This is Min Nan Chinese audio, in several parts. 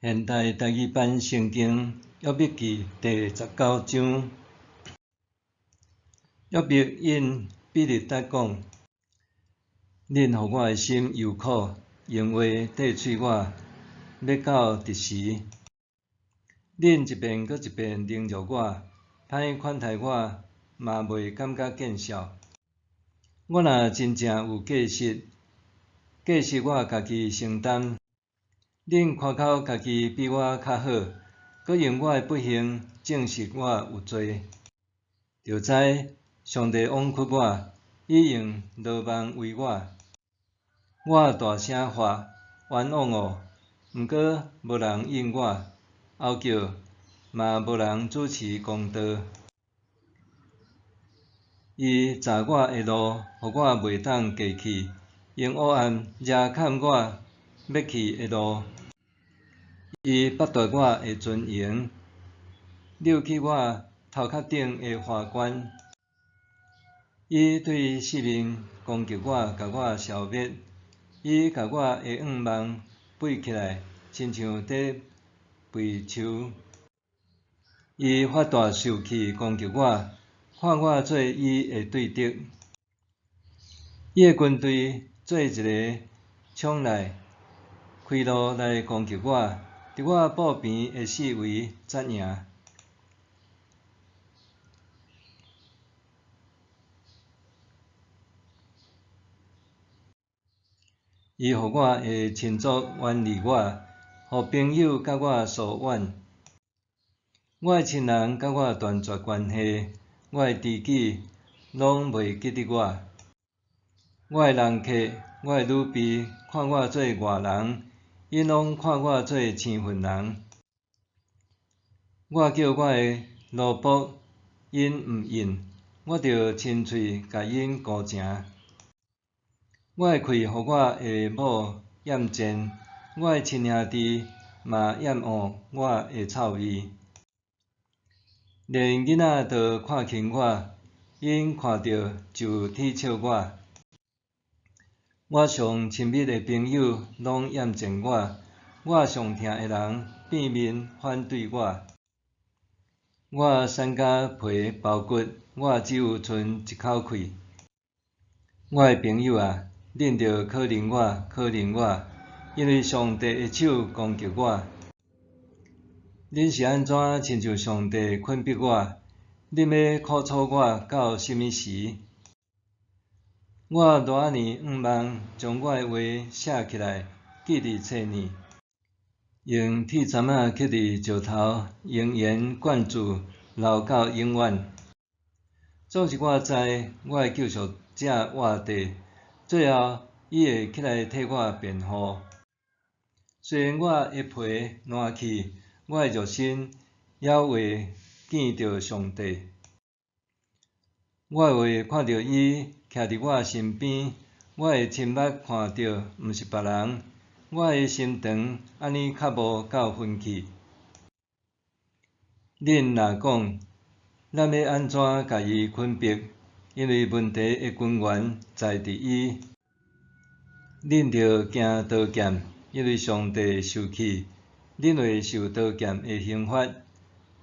現代台語版聖經約伯記第十九章，約伯應比勒達講：恁予我的心憂苦，用話塊喙我，欲到佇時？恁一遍閣一遍凌辱我，歹款待我，嘛袂感覺見笑。我若真正有過失，過失我家己承擔。恁誇口家己比我較好，閣用我的不幸證實我有罪。著知上帝枉屈我，伊用羅網圍我。我大聲喊，冤枉哦！毋過無人應我，哀叫嘛無人主持公道。伊閘我的路，予我袂當過去，用黑暗遮崁我欲去的路。伊剝奪我的尊榮，掠去我頭殼頂的華冠。伊對四面攻擊我，共我消滅。伊共我的願望背起來，親像佇背樹。伊發大受氣攻擊我，看我做伊的對敵。伊的軍隊做一个衝來，開路來攻擊我，佇我布棚的四圍紮營。伊予我的親族遠離我，予朋友佮我疏遠。我的親人佮我斷絕關係，我的知己攏袂記得我。我的人客、我的女婢看我做外人，𪜶攏看我做生份人。我叫我的奴僕，𪜶毋應，我著親喙共𪜶講情。我的氣予我的某厭賤，我的親兄弟嘛厭惡我的臭味。連囡仔都看輕我，𪜶看著就恥笑我。我上親密的朋友攏厭賤我，我上疼的人變面反對我。我瘦甲皮包骨，我只有賰一口氣。我的朋友啊，恁著可憐我，可憐我，因為上帝的手攻擊我。恁是按怎親像上帝困迫我？恁欲苦楚我到啥物時？我偌爾向望將我的話寫起來，記佇冊內，用鐵針仔刻佇石頭，用鹽灌注，留到永遠。總是我知，我的救贖者活著，最後伊會起來替我辯護。雖然我的皮爛去，我的肉身猶會見著上帝。我會看著伊徛佇我身邊，我會親目看著，毋是別人。我的心腸按呢較無夠分氣。恁若講，咱欲按怎共伊困迫？因為問題的根源在佇伊。恁著驚刀劍，因為上帝受氣，恁會受刀劍的刑罰。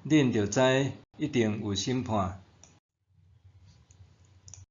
恁著知一定有審判。